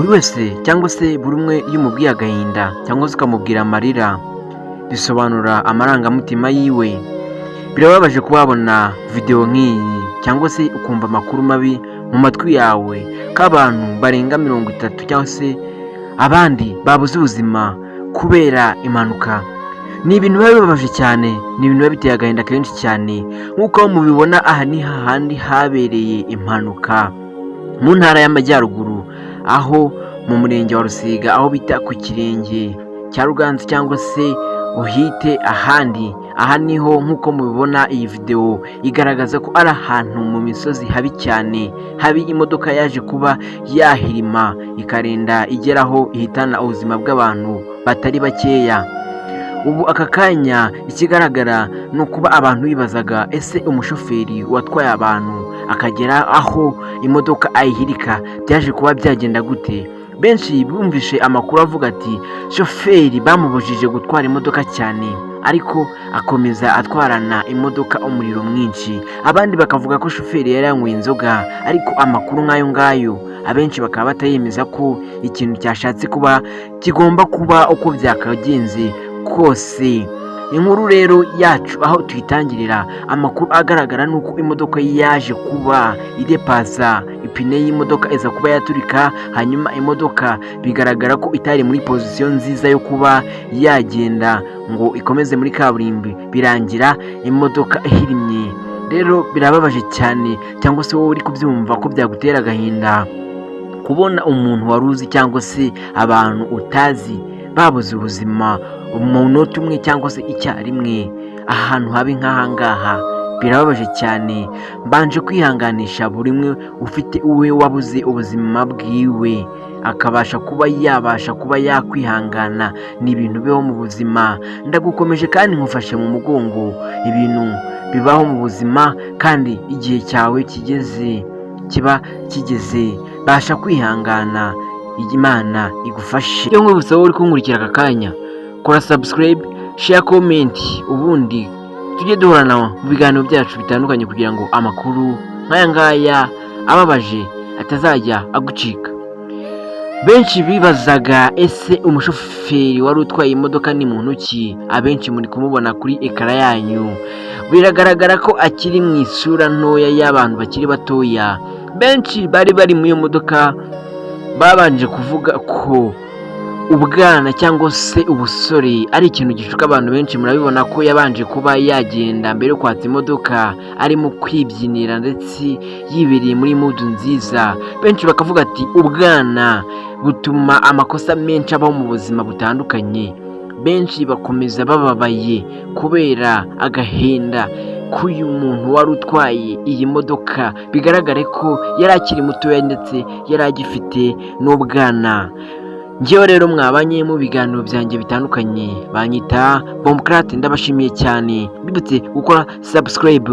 Buri wese cyangwa se buri umwe iyo umubwiye agahinda cyangwa se ukamubwira amarira, bisobanura amarangamutima yiwe. Birababaje kuba wabona videwo nk'iyi cyangwa se ukumva amakuru mabi mu matwi yawe ko abantu barenga 30 cyangwa se abandi babuze ubuzima kubera impanuka. Ni ibintu biba bibabaje cyane, ni ibintu biba biteye agahinda kenshi cyane. Nk'uko mubibona, aha ni hahandi habereye impanuka mu Ntara y'Amajyaruguru, aho mu Murenge wa Rusiga, aho bita ku Kirenge cya Ruganzu cyangwa se uhite ahandi. Aha niho, nk'uko mubibona, iyi videwo igaragaza ko ari ahantu mu misozi habi cyane habi, imodoka yaje kuba yahirima ikarinda igeraho ihitana ubuzima bw'abantu batari bakeya. Ubu aka kanya ikigaragara ni ukuba abantu bibazaga: ese umushoferi watwaye abantu akagera aho imodoka ayihirika, byaje kuba byagenda gute? Benshi bumvishe amakuru avuga ati shoferi bamubujije gutwara imodoka cyane, ariko akomeza atwarana imodoka umuriro mwinshi. Abandi bakavuga ko shoferi yari yanyweye inzoga, ariko amakuru nk'ayo ngayo abenshi bakaba batayemeza ko ikintu cyashatse kuba kigomba kuba uko byakagenze kose. Inkuru rero yacu aho tuyitangirira, amakuru agaragara ni uko imodoka yaje kuba idepasa, ipine y'imodoka iza kuba yaturika, hanyuma imodoka bigaragara ko itari muri pozisiyo nziza yo kuba yagenda ngo ikomeze muri kaburimbo, birangira imodoka ihirimye. Rero birababaje cyane, cyangwa se wowe uri kubyumva ko byagutera agahinda kubona umuntu wari uzi cyangwa se abantu utazi babuze ubuzima umunota umwe cyangwa se icyarimwe, ahantu habi nk'aha ngaha. Birababaje cyane. Mbanje kwihanganisha buri umwe ufite uwe wabuze ubuzima bwiwe, akabasha kuba yabasha kuba yakwihangana. Ni ibintu bibaho mu buzima. Ndagukomeje kandi nkufashe mu mugongo. Ibintu bibaho mu buzima, kandi igihe cyawe kigeze kiba kigeze. Basha kwihangana, Imana igufashe. Iyo nkwibutsa, wowe uri kunkurikira aka kanya, kora subscribe, share, comment, ubundi tujye duhorana mu biganiro byacu bitandukanye kugira ngo amakuru nk'aya ngaya ababaje atazajya agucika. Benshi bibazaga: ese umushoferi wari utwaye imodoka ni muntu ki? Abenshi muri kumubona kuri écran yanyu, biragaragara ko akiri mu isura ntoya y'abantu bakiri batoya. Benshi bari bari muri iyo modoka babanje kuvuga ko ubwana cyangwa se ubusore ari ikintu gishuka abantu benshi. Murabibona ko yabanje kuba yagenda mbere yo kwatsa imodoka arimo kwibyinira ndetse yibereye muri mood nziza. Benshi bakavuga ati ubwana butuma amakosa menshi abaho mu buzima butandukanye. Benshi bakomeza bababaye kubera agahinda k'uyu muntu wari utwaye iyi modoka, bigaragare ko yari akiri mutoya ndetse yari agifite n'ubwana. Ngewe rero mwabanye mu biganiro byanjye bitandukanye, banyita Bomukarate. Ndabashimiye cyane, bibutse gukora subscribe.